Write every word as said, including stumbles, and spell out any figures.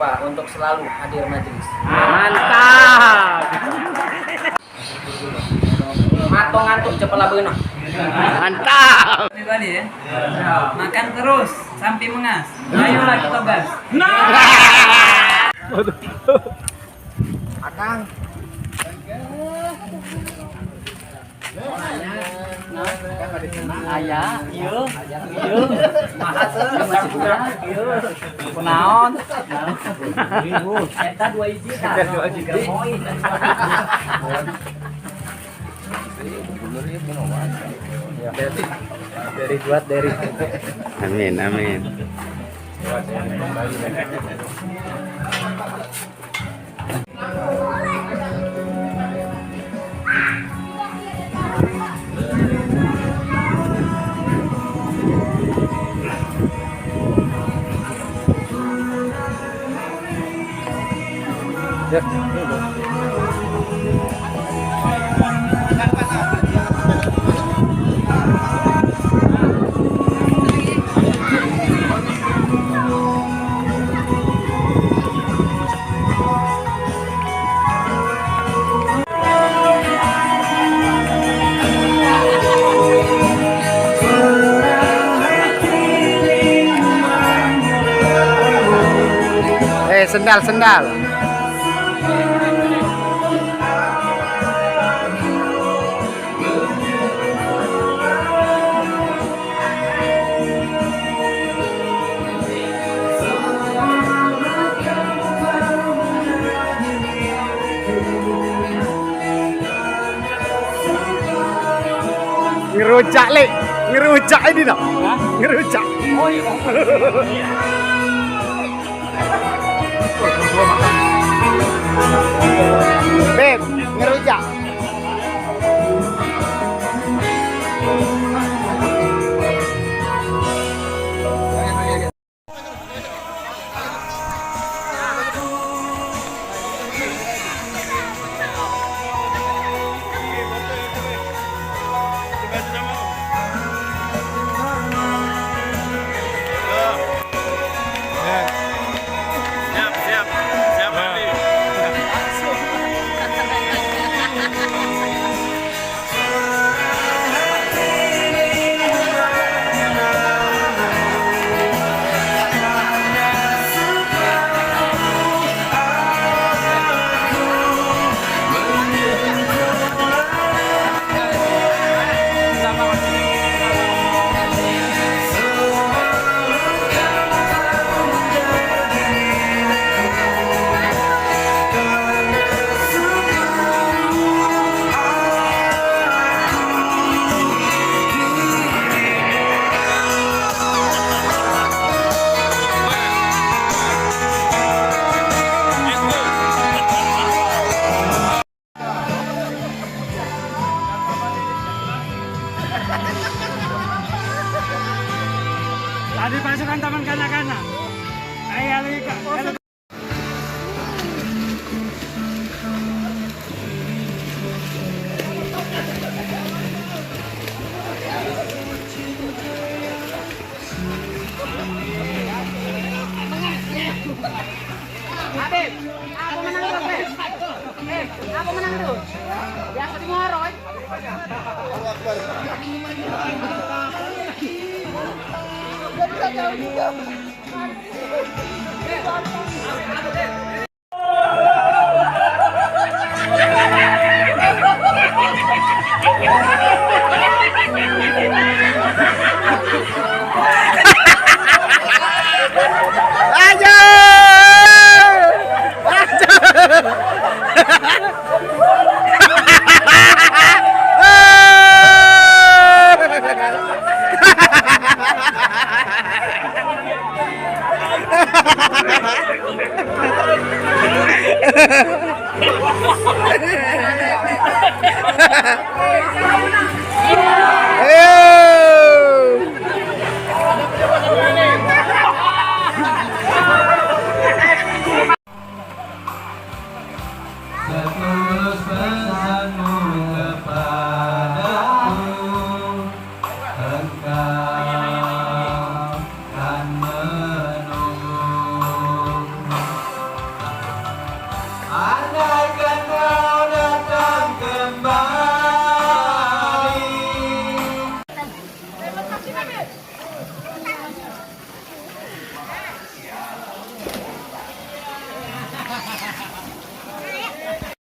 Pak, untuk selalu hadir majelis. Mantap. Mato ngantuk cepet lah begenah. Mantap. Kami balik ya. Makan terus sampai mengas. Ayolah kita gas. Nah. Akang. Ayah, iyo, iyo. Mahal tuh, masih kurang, iyo. Kunaon? Eta dua iji, eta dua iji. Dari buat dari. Amin, amin. Eh, sendal, sendal. Ngerujak, Lek. Ngerujak ini dah. Hah? Ngerujak. Oh, iya. Beb, ngerujak. Siap, siap, siap, Andi. Tadi pasukan taman kanak-kanak. Ayo, ayo, Kak. Habib, aku menang terus, Beb. Eh, aku menang terus. Biasa di Muaro, eh. Ayo! Ayo!